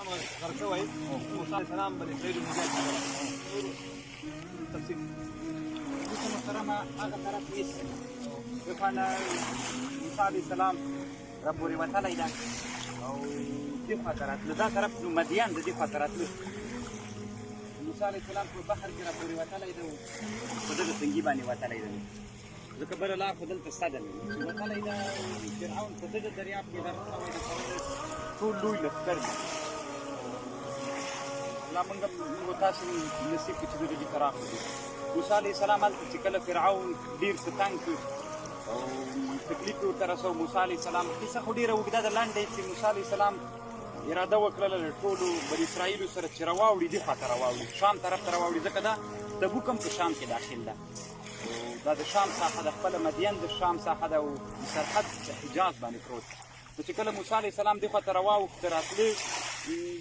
غرق شوی، موسی علیه السلام بني اسرائیل نجات. تفسیر محترمه، هغه طرف مصر دخوا موسی علیه السلام را پورې وتلی ده او دې خوا ته راتلو، دا طرف نو مدین د دې خوا ته راتلو. موسی علیه السلام په بحر کې را پورې وتلی ده، په دغه تنګي باندې وتلی ده، ځکه بله لار خو دلته شته ده. چې وتلی ده، فرعون په دغه دریاب کې غرق شوی دی، ټول لوی لښکر دی. لا موږ تاسو نصیب کړي چې دغه دې ته راغلو. موسی علیه السلام هلته چې کله فرعون ډېر څه تنګ کړ او تکلیف یې ورته رسو، موسی علیه السلام، قصه خو ډېره اوږده ده، لنډه، چې موسی علیه السلام اراده وکړله له ټولو بني اسرائیلو سره چې راواوړي، دې خوا ته راواوړي، شام طرف ته راواوړي، ځکه دا تبوک هم په شام کې داخل ده. دا د شام ساحه ده، خپله مدین د شام ساحه ده او سرحد حجاز باندې پروت. نو چې کله موسی علیه السلام دې خوا ته راواوښت، راتلې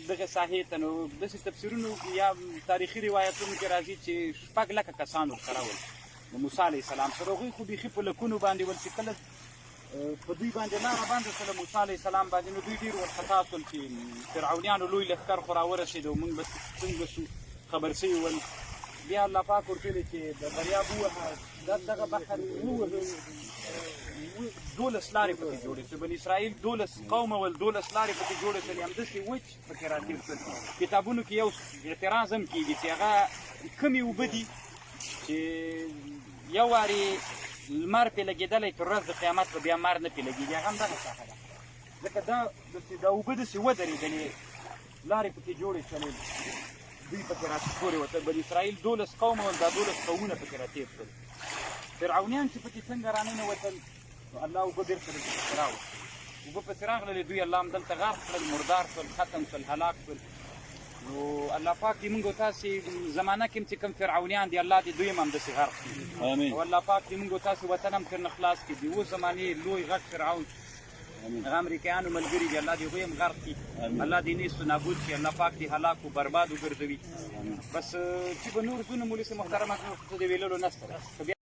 دغه ساحې ته، نو داسې تفسیرونو یا تاریخي روایتونو کې راځي چې 6 لکه کسان ورسره ول نو موسی علیه السلام سره. هغوی خو بیخي په لکونو باندې ول. چې کله په دوی باندې لاره باندې سره موسی علیه السلام باندې، نو دوی ډېر ورخطا سول چې فرعونیانو لوی لښکر خو راورسېد او موږ به څنګه سو؟ خبر سوي ول. بیا الله پاک ورته ویلي چې د دریاب ووهه، دا دغه بحر ووهه، 12 لارې پکې جوړې شوې. بني اسرائیل 12 قومه ول، 12 لارې پکې جوړې شوې، همداسې وچ پکې راتېر شول. کتابونو کې یو اعتراض هم کېږي چې هغه کمې اوبه دي چې یو وارې لمر پې لګېدلی، تر ورځ د قیامت به بیا لمر نه پې لګېږي. هغه هم دغه ساحه ده، ځکه دا داسې دا اوبه داسې ودرېدلې، لارې پکې جوړې شولې، دوی پکې راپورې وتل. بني اسرائیل 12 قومه ول، دا 12 قومونه پکې راتېر شول. فرعونیان چې پکې څنګه راننوتل، نو الله اوبه بېرته دلته راوستې، اوبه پسې راغللې، دوی الله هم دلته غرق کړل، مردار شول، ختم شول، هلاک شول. نو الله پاک دې موږ تاسې زمانه کې چې کوم فرعونیان دي، الله دې دوی هم همداسې غرق کړي. آمین. او الله پاک دې موږ تاسې وطن هم ترنه خلاص کړي. د اوس زمانې لوی غټ فرعون هغه امریکایانو ملګري دي، الله دې هغوی هم غرق کړي. الله دې نیست و نابود کړي، الله پاک دې هلاک و برباد وګرځوي. بس چې به نور ځو، نو مولوي صاحب محترمه، څه د ویللو نشته.